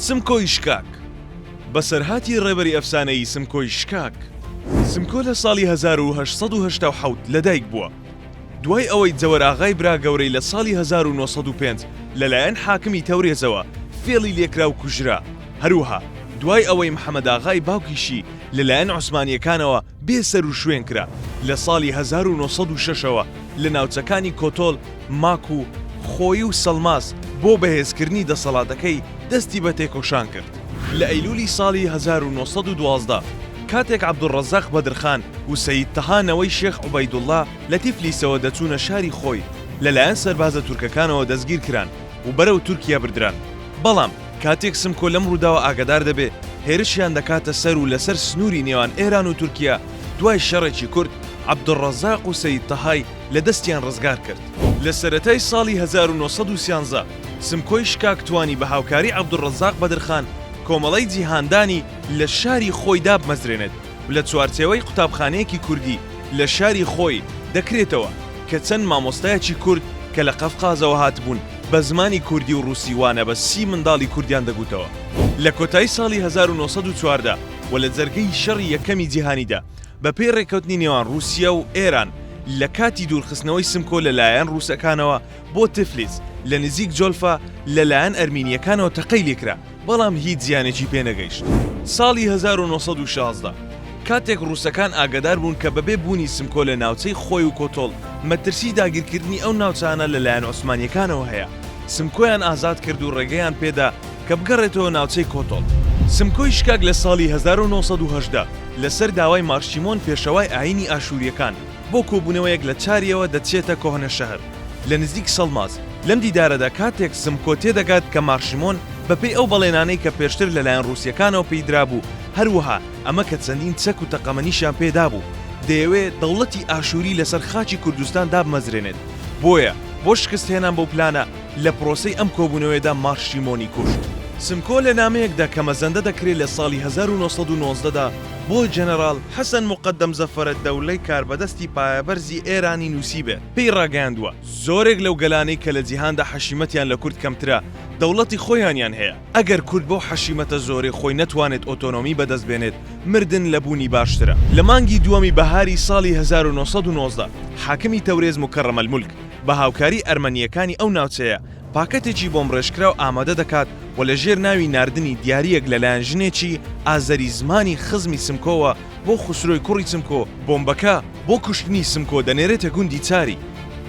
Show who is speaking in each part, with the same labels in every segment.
Speaker 1: سمکۆی شکاک. بەسەرهاتی ڕێبەری ئەفسانەیی سمکۆی شکاک. سمکۆ لە ساڵی 1887 لەدایک بووە. دوای ئەوەی جەوەرئاغای برا گەورەی لە ساڵی 1905 لەلایەن حاکمی تەورێزەوە فێڵی لێکرا و کوژرا، هەروەها دوای ئەوەی محەمەداغای باوکیشی لەلایەن عوسمانییەکانەوە بێ سەروشوێن کرا، لە ساڵی 1906 ەوە لە ناوچەکانی کۆتۆل، ماکو، خۆی و سەڵماس بۆ بەهێزکردنی دەسەڵاتەکەی دەستی بە تێکۆشان کرد. لە ئەیلولی ساڵی 1912 کاتێک عەبدولڕەزاق بەدرخان و سەید تەها نەوەی شێخ عوبەیدوڵڵا لە تیفلیسەوە دەچوونە شاری خۆی لەلایەن سەربازە تورکەکانەوە دەستگیرکران و بەرەو تورکیا بردران بەڵام کاتێک سمکۆ لەم ڕووداوە ئاگادار دەبێ هێرشیان دەکاتە سەر و لەسەر سنووری نێوان ئێران و تورکیا دوای شەڕێکی کورت عەبدولڕەزاق و سەید تەهای لە دەستیان ڕزگار کرد. لە سەرەتای ساڵی 1913 سمکۆی شکاک توانی بە هاوکاری عەبدولڕەزاق بەدرخان کۆمەڵەی جیهاندانی لە شاری خۆی دابمەزرێنێت و لە چوارچێوەی قوتابخانەیەکی کوردی لە شاری خۆی دەکرێتەوە کە چەند مامۆستایەکی کورد کە لە قەفقازەوە هاتبوون بە زمانی کوردی و ڕووسی وانە بە سی منداڵی کوردیان دەگوتەوە. لە کۆتایی ساڵی 1914 و لە جەرگەی شەڕی یەکەمی جیهانیدا بە پێی ڕێککەوتنی نێوان ڕووسیە و ئێران لە کاتی دوورخستنەوەی سمکۆ لە لایەن ڕووسەکانەوە بۆ تفلیس لە نزیک جۆلفا لە لایەن ئەرمینییەکانەوە تەقەی لێکرا بەڵام هیچ زیانێکی پێ نەگەیشت. ساڵی 1916 کاتێک ڕووسەکان ئاگادار بوون کە بەبێ بوونی سمکۆ لە ناوچەی خۆی و کۆتۆڵ مەترسی داگیرکردنی ئەو ناوچانە لە لایەن عوسمانییەکانەوە هەیە، سمکۆیان ئازاد کرد و ڕێگەیان پێدا کە بگەڕێتەوە ناوچەی کۆتۆڵ. سمکۆی شکاک لە ساڵی 1918 لەسەر داوای مارشیمۆن پێشەوای ئایینی ئاشوورییەکان بۆ کۆبوونەوەیەک لە چارییەوە دەچێتە کۆهنەشەهر لە نزیک سەڵماس، لەم دیدارەدا کاتێک سمکۆ تێدەگات کە مارشیمۆن بەپێی ئەو بەڵێنانەی کە پێشتر لەلایەن ڕووسییەکانەوە پێی درابوو، هەروەها ئەمە کە چەندین چەک و تەقەمەنیشیان پێ دابوو، دەیەوێ دەوڵەتی ئاشووری لەسەر خاکی کوردستان دابمەزرێنێت، بۆیە بۆ شکستهێنان بەو پلانە لە پرۆسەی ئەم کۆبوونەوەیەدا مارشیمۆنی کوشت. سمکۆ لە نامەیەکدا کە مەزەندە دەکرێ لە ساڵی 1919 دا بۆ جەنەراڵ حەسەن موقەدەم زەفەرەدەولەی کاربەدەستی پایەبەرزی ئێرانی نووسیبێ، پێی ڕاگەیاندووە، زۆرێک لەو گەلانەی کە لە جیهاندا حەشیمەتیان لە کورد کەمترە، دەوڵەتی خۆیانیان هەیە. ئەگەر کورد بەو حەشیمەتە زۆرەی خۆی نەتوانێت ئۆتۆنۆمی بەدەست بێنێت، مردن لە بوونی باشترە. لە مانگی دووەمی بەهاری ساڵی 1919، حاکمی تەورێز موکەڕەمەلمولک بە هاوکاری ئەرمەنییەکانی ئەو ناوچەیە پاکەتێکی بۆمبڕێژکراو ئامادە دەکات و لە ژێر ناوی ناردنی دیارییەک لەلایەن ژنێکی ئازەری زمانی خزمی سمکۆوە بۆ خوسرۆی کوڕی سمکۆ، بۆمبەکە بۆ کوشتنی سمکۆ دەنێرێتە گوندی چاری.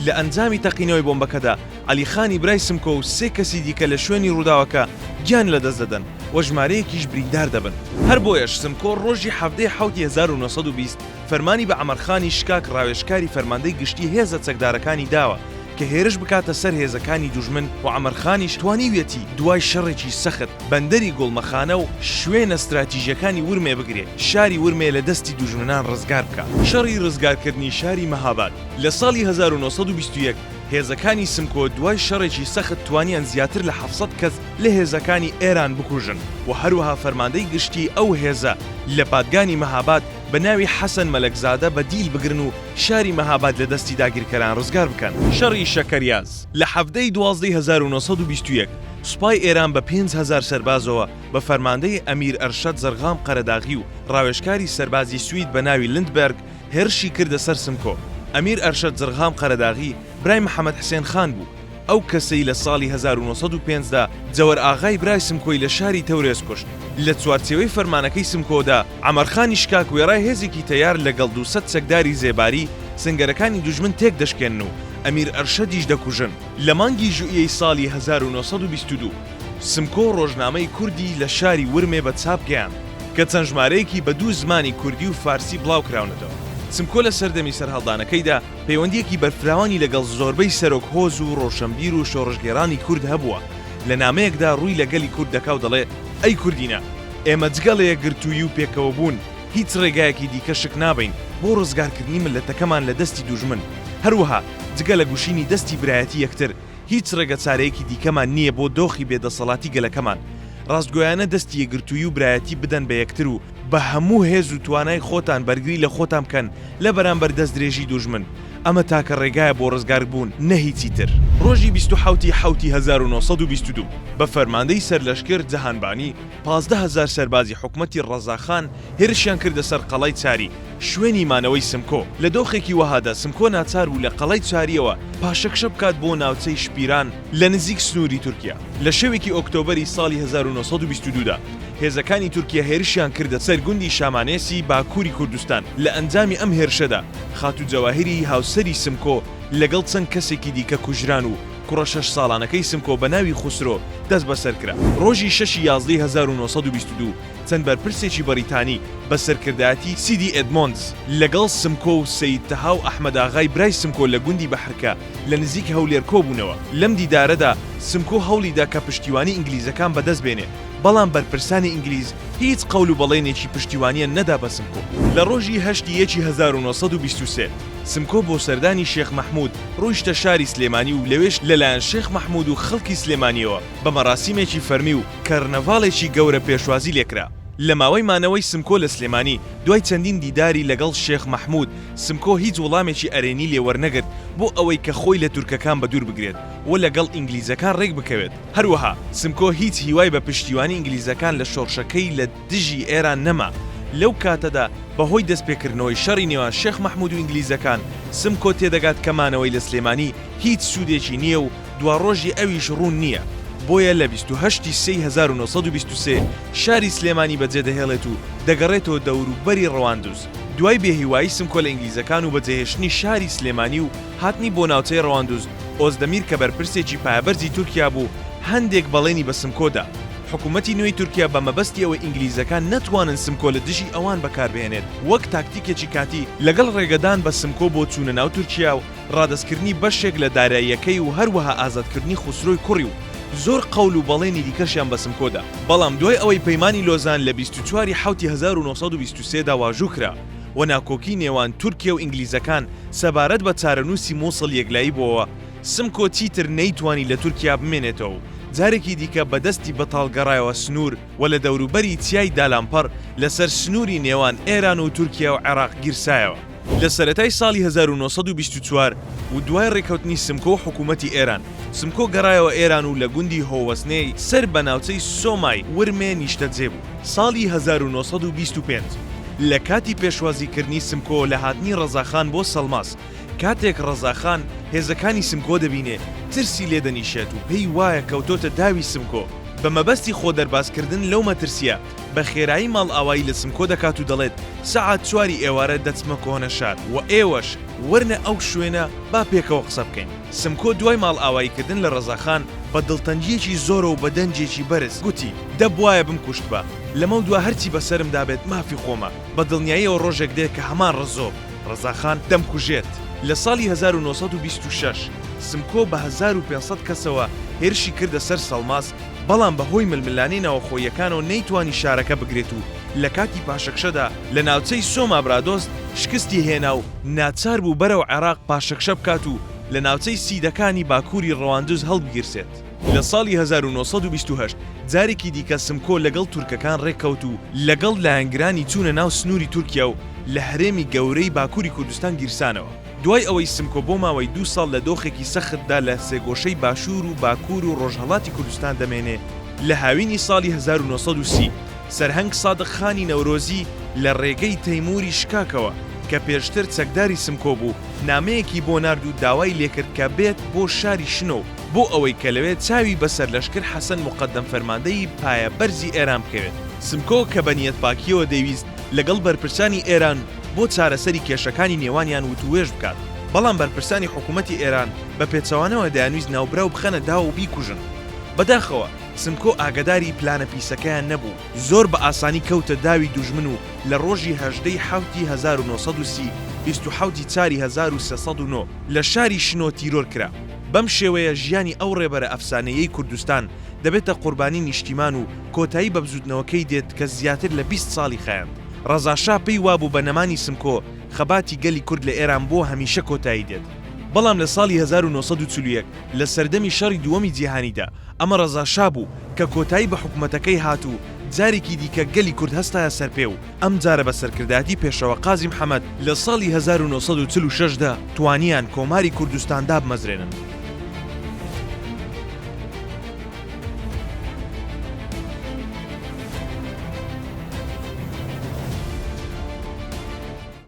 Speaker 1: لە ئەنجامی تەقینەوەی بۆمبەکەدا عەلی خانی برای سمکۆ و سێ کەسی دیکە لە شوێنی ڕووداوەکە گیان لەدەست دەدەن و ژمارەیەکیش بریندار دەبن. هەر بۆیەش سمکۆ ڕۆژی حەڤدە ی حەوتی 1920 فەرمانی بە عەمەرخانی شکاک ڕاوێژکاری فەرماندەی گشتی هێزە چەکدارەکانی داوە کە هێرش بکاتە سەر هێزەکانی دوژمن و عەمەرخانیش توانیویەتی دوای شەڕێکی سەخت بەندەری گوڵمەخانە و شوێنە ستراتیژیەکانی ورمێ بگرێ شاری ورمێ لە دەستی دوژمنان ڕزگار بکا. شەڕی ڕزگارکردنی شاری مەهاباد لە ساڵی 1921 هێزەکانی سمکۆ دوای شەڕێکی سەخت توانیان زیاتر لە 700 کەس لە هێزەکانی ئێران بکوژن و هەروەها فەرماندەی گشتی ئەو هێزە لە پادگانی مەهاباد بە ناوی حەسەن مەلەکزادە بە دیل بگرن و شاری مەهاباد لە دەستی داگیرکەران ڕزگار بکەن. شەڕی شەکەریاز لە 17 ی 12 ی 1921 سوپای ئێران بە 5000 سەربازەوە بە فەرماندەی ئەمیر ئەرشەد زرغام قەرەداغی و ڕاوێژکاری سەربازی سوید بە ناوی لندبێرگ هێرشی کردە سەر سمکۆ. ئەمیر ئەرشەد زرغام قەرەداغی برای محەمەد حسێن خان بوو، ئەو کەسەی لە ساڵی 1905 دا جەوەرئاغای برای سمکۆی لە شاری تەورێز کوشت. لە چوارچێوەی فەرمانەکەی سمکۆدا، عەمەرخانی شکاک وێڕای هێزێکی تەیار لەگەڵ 200 چەکداری زێباری، سنگەرەکانی دوژمن تێک دەشکێنن و ئەمیر ئەرشەدیش دەکوژن. لە مانگی ژوئیەی ساڵی 1922 سمکۆ ڕۆژنامەی کوردی لە شاری ورمێ بە چاپ گەیاند کە چەند ژمارەیەکی بە دوو زمانی کوردی و فارسی بڵاو کراونەتەوە. سمکۆ لە سەردەمی سەرهەڵدانەکەیدا پەیوەندییەکی بەرفراوانی لەگەڵ زۆربەی سەرۆک هۆز و ڕۆشەنبیر و شۆڕشگێڕانی کورد هەبووە، لە نامەیەکدا ڕووی لە گەلی کورد دەکا و دەڵێ، ئەی کوردینە! ئێمە جگە لە یەکگرتوویی و پێکەوەبوون هیچ ڕێگایەکی دیکە شک نابەین بۆ ڕزگارکردنی میللەتەکەمان لە دەستی دوژمن، هەروەها جگە لە گوشینی دەستی برایەتی یەکتر هیچ ڕێگەچارەیەکی دیکەمان نییە بۆ دۆخی بێدەسەڵاتی گەلەکەمان. ڕاستگۆیانە دەستی یەکگرتوویی و برایەتی بدەن بە یەکتر و بە هەموو هێز و توانای خۆتان بەرگری لە خۆتان بکەن لە بەرامبەر دەستدرێژی دوژمن. ئەمە تاکە ڕێگایە بۆ ڕزگاربوون نە هیچی تر. ڕۆژی 27 ی حەوتی 1922 بە فەرماندەی سەرلەشکر جەهانبانی 15,000 سەربازی حکومەتی ڕەزاخان هێرشیان کردە سەر قەڵای چاری، شوێنی مانەوەی سمکۆ. لە دۆخێکی وەهادا سمکۆ ناچار بوو لە قەڵای چارییەوە پاشەکشە بکات بۆ ناوچەی شپیران لە نزیک سنووری تورکیا. لە شەوێکی ئۆکتۆبەری ساڵی 1922 دا هێزەکانی تورکیا هێرشیان کردە سەر گوندی شامانێسی باکووری کوردستان، لە ئەنجامی ئەم هێرشەدا خاتوو جەواهیری هاوسەری سمکۆ لەگەڵ چەند کەسێکی دیکە کوژران و کوڕە شەش ساڵانەکەی سمکۆ بە ناوی خوسرۆ دەستبەسەر کرا. ڕۆژی شەشی یازدەی 1922 چەند بەرپرسێکی بەڕیتانی بە سەرکردایەتی سیدی ئێدمۆندز لەگەڵ سمکۆ و سەید تەها و ئەحمەد ئاغای برای سمکۆ لە گوندی بەحرکە لە نزیک هەولێر کۆبوونەوە. لەم دیدارەدا سمکۆ هەوڵی دا کە پشتیوانی ئینگلیزەکان بەدەست بێنێ، بەڵام بەرپرسانی ئینگلیز هیچ قەول و بەڵێنێکی پشتیوانیان نەدا بە سمکۆ. لە ڕۆژی هەشت ی یەکی 1923 سمکۆ بۆ سەردانی شێخ مەحموود ڕۆیشتە شاری سلێمانی و لەوێش لەلایەن شێخ مەحموود و خەڵکی سلێمانییەوە بە مەراسیمێکی فەرمی و کەرنەڤاڵێکی گەورە پێشوازی لێکرا. لە ماوەی مانەوەی سمکۆ لە سلێمانی، دوای چەندین دیداری لەگەڵ شێخ مەحموود، سمکۆ هیچ وڵامێکی ئەرێنی لێ وەرنەگرت بۆ ئەوەی کە خۆی لە تورکەکان بەدوور بگرێت و لەگەڵ ئینگلیزەکان ڕێک بکەوێت. هەروەها سمکۆ هیچ هیوای بە پشتیوانی ئینگلیزەکان لە شۆڕشەکەی لە دژی ئێران نەما. لەو کاتەدا بە هۆی دەستپێکردنەوەی شەڕی نێوان شێخ مەحموود و ئینگلیزەکان، سمکۆ تێدەگات کە مانەوەی لە سلێمانی هیچ سوودێکی نییە و دواڕۆژی ئەویش ڕوون نییە، بۆیە لە 28 ی سێی 1923 شاری سلێمانی بەجێدەهێڵێت و دەگەڕێتەوە دەوروبەری ڕەواندوز. دوای بێهیوایی سمکۆ لە ئینگلیزەکان و بەجێهێشتنی شاری سلێمانی و هاتنی بۆ ناوچەی ڕەواندوز، ئۆزدەمیر کە بەرپرسێکی پایەبەرزی تورکیا بوو، هەندێک بەڵێنی بە سمکۆ دا. حکوومەتی نوێی تورکیا بە مەبەستی ئەوەی ئینگلیزەکان نەتوانن سمکۆ لە دژی ئەوان بەکاربهێنێت وەک تاکتیکێکی کاتی، لەگەڵ ڕێگەدان بە سمکۆ بۆ چوونە ناو تورکیا و ڕادەستکردنی بەشێک لە داراییەکەی و هەروەها ئازادکردنی خوسرۆی کوڕی و زۆر قەول و بەڵێنی دیکەشیان بە سمکۆ دا. بەڵام دوای ئەوەی پەیمانی لۆزان لە 24 ی حەوتی 1923 دا واژوو کرا و ناکۆکی نێوان تورکیە و ئینگلیزەکان سەبارەت بە چارەنووسی مووسڵ یەکلایی بۆوە، سمکۆ چیتر نەیتوانی لە تورکیا بمێنێتەوە و جارێکی دیکە بە دەستی بەتاڵ گەڕایەوە سنوور و لە دەوروبەری چیای دالانپەڕ لەسەر سنووری نێوان ئێران و تورکیا و عێراق گیرسایەوە. لە سەرەتای ساڵی 1924 و دوای ڕێککەوتنی سمکۆ و حکوومەتی ئێران، سمکۆ گەڕایەوە ئێران و لە گوندی هۆوەسنێی سەر بە ناوچەی سۆمای ورمێ نیشتەجێ بوو. ساڵی 1925 لە کاتی پێشوازیکردنی سمکۆ لە هاتنی ڕەزاخان بۆ سەڵماس، کاتێک ڕەزاخان هێزەکانی سمکۆ دەبینێ، ترسی لێ دەنیشێت و پێی وایە کەوتۆتە داوی سمکۆ، بە مەبەستی خۆ دەربازکردن لەو مەترسییە، بە خێرایی ماڵئاوایی لە سمکۆ دەکات و دەڵێت، سەعات چواری ئێوارە دەچمە کۆنە شار و ئێوەش وەرنە ئەو شوێنە با پێکەوە قسە بکەین. سمکۆ دوای ماڵئاواییکردن لە ڕەزاخان بە دڵتەنگییەکی زۆرەوە و بە دەنگێکی بەرز گوتی، دەبوایە بمکوشتبا، لەمەودوا هەرچی بەسەرمدا بێت مافی خۆمە، بە دڵنیاییەوە ڕۆژێک دێ کە هەمان ڕزۆ، ڕەزاخان، دەمکوژێت. لە ساڵی 1926 سمکۆ بە 1500 کەسەوە هێرشی کردە سەر سەڵماس، بەڵام بە هۆی ململانێ ناوخۆییەکانەوە نەیتوانی شارەکە بگرێت و لە کاتی پاشەکشەدا لە ناوچەی سۆما برادۆست شکستی هێنا و ناچار بوو بەرەو عێراق پاشەکشە بکات و لە ناوچەی سیدەکانی باکووری ڕەواندز هەڵبگیرسێت. لە ساڵی 1928 جارێکی دیکە سمکۆ لەگەڵ تورکەکان ڕێککەوت و لەگەڵ لایەنگرانی چوونە ناو سنووری تورکیا و لە هەرێمی گەورەی باکووری کوردستان گیرسانەوە. دوای ئەوەی سمکۆ بۆ ماوەی دوو ساڵ لە دۆخێکی سەختدا لە سێگۆشەی باشوور و باکوور و ڕۆژهەڵاتی کوردستان دەمێنێ، لە هاوینی ساڵی 1930 سەرهەنگ سادق خانی نەورۆزی لە ڕێگەی تەیمووری شکاکەوە کە پێشتر چەکداری سمکۆ بوو، نامەیەکی بۆ نارد و داوای لێکرد کە بێت بۆ شاری شنۆ و بۆ ئەوەی کە لەوێ چاوی بە سەرلەشکر حەسەن موقەدەم فەرماندەی پایە بەرزی ئێران بکەوێت. سمکۆ کە بە نیەتپاکییەوە دەیویست لەگەڵ بەرپرسانی ئێران بۆ چارەسەری کێشەکانی نێوانیان وتووێژ بکات، بەڵام بەرپرسانی حکوومەتی ئێران بە پێچەوانەوە دەیانویست ناوبراو بخەنە داو و بیکوژن. بەداخەوە سمکۆ ئاگەداری پلانە پیسەکەیان نەبوو، زۆر بە ئاسانی کەوتە داوی دوژمن و لە ڕۆژی هەژدە ی حەوتی 1930، 27 ی چاری 1309، لە شاری شنۆ تیرۆر کرا. بەم شێوەیە ژیانی ئەو ڕێبەرە ئەفسانەییەی کوردستان دەبێتە قوربانی نیشتیمان و کۆتایی بە بزووتنەوەکەی دێت کە زیاتر لە 20 ساڵی خایاند. ڕەزا شا پێی وابوو بە نەمانی سمکۆ خەباتی گەلی کورد لە ئێران بۆ هەمیشە کۆتایی دێت. بەڵام لە ساڵی 1941 لە سەردەمی شەڕی دووەمی جیهانیدا ئەمە ڕەزا شا بوو کە کۆتایی بە حکومەتەکەی هات و. جارێکی دیکە گەلی کورد هەستایە سەرپێ و ئەمجارە بە سەرکردایەتی پێشەوا قازی محەمەد لە ساڵی 1946 دا توانیان کۆماری کوردستان دابمەزرێنن.